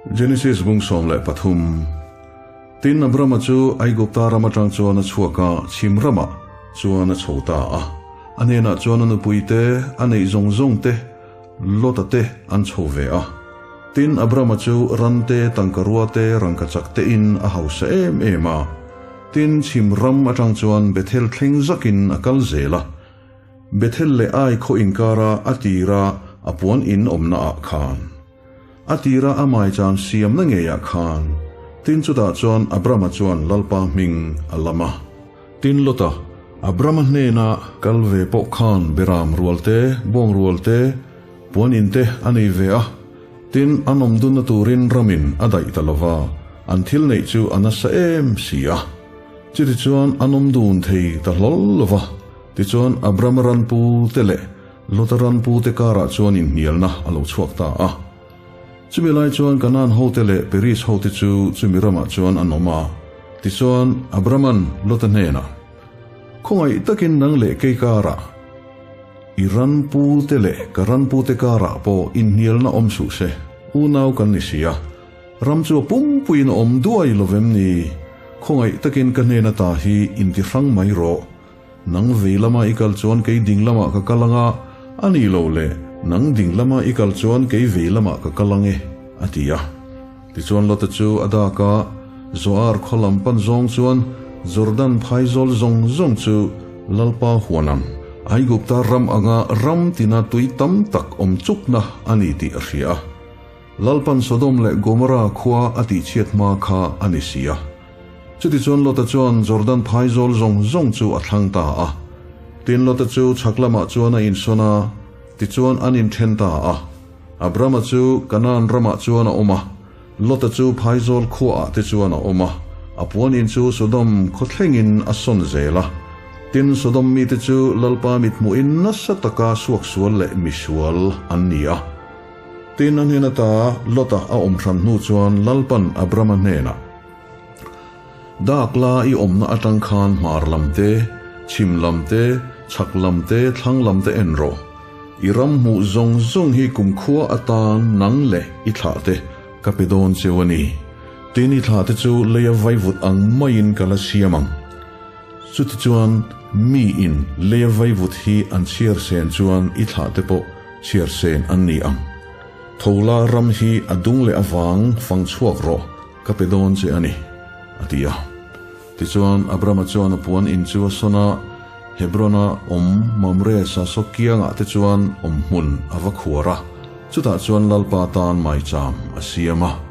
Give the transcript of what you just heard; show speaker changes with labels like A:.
A: Genesis bung 13 Tin, Abrama chu Aigupta ram atang chuan a chhuak a, chhim ramah chuan a chho ta a. A hnenah chuan a nupui te, a neih zawng zawng te, Lota te an chho ve a. Tin, Abrama chu ran te, tangkarua te, rangkachak te in a hausa em em a. Tin, chhim ram atang chuan Bethel thleng zakin a kal zel a. Bethel leh Ai khaw inkara a tira a puan in awmna ah khan. A tira a maicham siamna ngeiah khan tin chutah chuan Abrama chuan Lalpa hming a lam a. Tin Lota, Abrama hnena kal ve pawh khan beram rual te, bawng rual te, puan in te a nei ve a. Tin, an awm dunna turin ramin a daih ta lova, an thil neih chu a nasa em si a. Chutichuan an awm dun thei ta hlawl lova. Tichuan Abrama ranpu te leh Lota ranpute karah chuan inhnialna a lo chhuak ta a. Chumi lai chuan Kanaan hote leh Peris hote chu chumi ramah chuan an awm a. Tichuan, Abrama'n Lota hnenah, Khawngaih takin nang leh kei karah, i ranpute leh ka ranpute karah pawh inhnialna awm suh se, unau kan ni si a. Ram chu a pumpuiin a awm duai lo vem ni? Khawngaih takin ka hnen ata hi intihrang mai rawh. Nang vei lama i kal chuan kei ding lamah ka kal ang a, a ni lo le, nang ding lama i kal chuan kei vei lamah ka kal ang e, a ti a. Tichuan Lota chu a dak a, Zoar khaw lam pan zawng chuan Jordan phaizawl zawng zawng chu Lalpa huan ang. Aigupta ram anga ram tina tui tam tak awm chukna a ni tih a hria a. Lalpan Sodom leh Gomorra khua a tihchhiat hma kha a ni si a. Chutichuan Lota chuan Jordan phaizawl zawng zawng chu a thlang ta a. Tin, Lota chu chhak lamah chuan a insawn a, tichuan an inthen ta a. Abrama chu Kanaan ramah chuan a awm a, Lota chu phaizawl khuaah te chuan a awm a, a puan in chu Sodom khaw thlengin a sawn zel a. Tin, Sodom mite chu Lalpa mithmuhin nasa taka suaksual leh misual an ni a. Tin, a hnen ata Lota a awm hran hnu chuan Lalpan Abrama hnenah, Dak la i awmna atang khan hmar lam te, chhim lam te, chhak lam te, thlang lam te en rawh. I ram hmuh zawng zawng hi kumkhua atan nang leh i thlah te ka pe dawn cheu a ni. Tin, i thlah te chu leia vaivut ang maiin ka la siam ang. Chutichuan, mi in leia vaivut hi an chhiar sen chuan i thlah te pawh chhiar sen an ni ang. Thola ram hi a dung leh avang fang chhuak rawh. Ka pe dawn che a ni, a ti a. Tichuan, Abrama chuan a puan in chu a sawn a, Hebron-a awm Mamre sasawk kiangah te chuan awm hmun a va khuar a, chutah chuan Lalpa tan maicham a siam a.